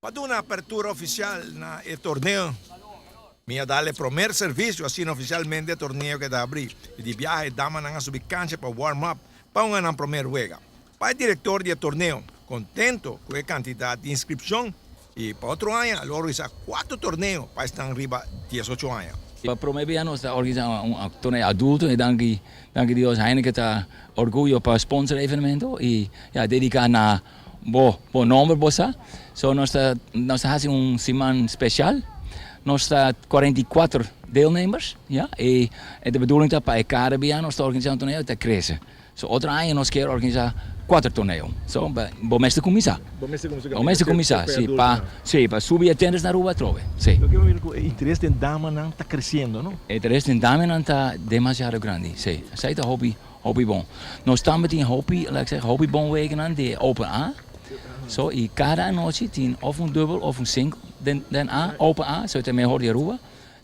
Pa duna apertura oficial na e torneo, mi a dal e promer servicio, asina oficialmente e torneo keda abri y di biaha e damanan a subi cancha pa warm up pa hunga nan promer wega. Pa e director di e torneo, contento cu e cantidad di inscripcion y pa otro aña lo organisa cuatro torneo pa esnan riba 18 aña. Pa prome bia nos ta organisa un torneo adulto y danki danki Dios Heineken ta orguyo pa sponsor e evenemento y ya dedica na Bo bo nomber bo sa. So nos ta nos ta hasi un siman special. Nos ta 44 deelnemers, ya, y e de bedoeling ta pa e kada bia nos ta organisa un torneo ta crece. So otro aña nos kier organisa cuater torneo. So bo mester cuminsa. Bo mester cuminsa. Bo mester cuminsa, si, pa si pa subi e tennis na Aruba atrobe, si. Lo ke bo mira cu e interes den damanan ta creciendo, no? E interes den damanan ta demasiado grandi, si. Esai ta hopi. Hopi bon. Nos tambe tin hopi, laat ik zeggen, hopi bon wegennan di Open A. So, y cada anochi tin of un dubbel of un single den, den A, Open A, so ta e mehor di Aruba,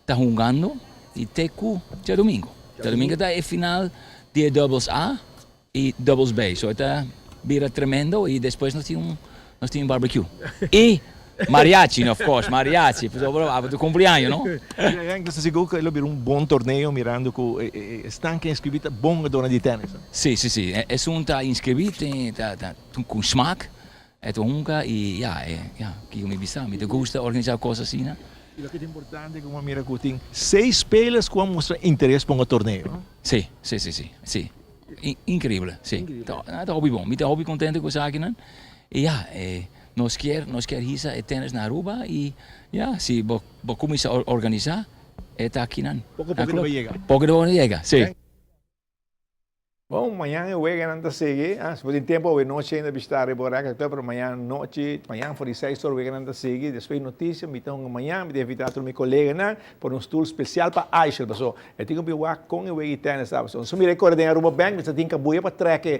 ta hungando y te cu djadomingo. Djadomingo ta e final di e dubbels A y dubbels B. So e ta bira tremendo y despues nos tin un, nos tin un barbecue. Y mariachi, of course, mariachi, pasobra abo ta cumpleaños, no? Henk, nos ta sigur cu e lo bira un bon torneo mirando cu esnan cu a inscribi ta bon jugadornan di tenis, no? Si, si, si. Esun ta inscribi tin ta ta cu smaak, e ta hunga y ya, e ya, kico mi bisa, mi ta gusta organisa cos asina. Y loke ta importante cu bo a mira cu tin seis spelers cu a mustra interes pa un torneo, no? Si, si, si, si, si. Increíble, si. Ta hopi bon. Mi ta hopi contento cu esakinan. Y ya, e nos kier, nos kier hisa e tennis na Aruba y ya, si bo bo cuminsa organisa, e ta akinan. Poco poco ta bay yega. Poco poco ta yega, si. Bon, mañan e weganan ta sigui. Si bo tin tempo awe nochi ainda bishita Rebo Record Club, pero mañan nochi, mañan for di seis or weganan ta sigui. Despues noticia, mi ta hunga mañan, mi ta invita tur mi coleganan por un stoel special pa Aishel, paso e tin cu bin wak con e wega di tennis ta. Paso, nos a mira e core den Aruba Bank, mi sa tin cabuya pa trek e.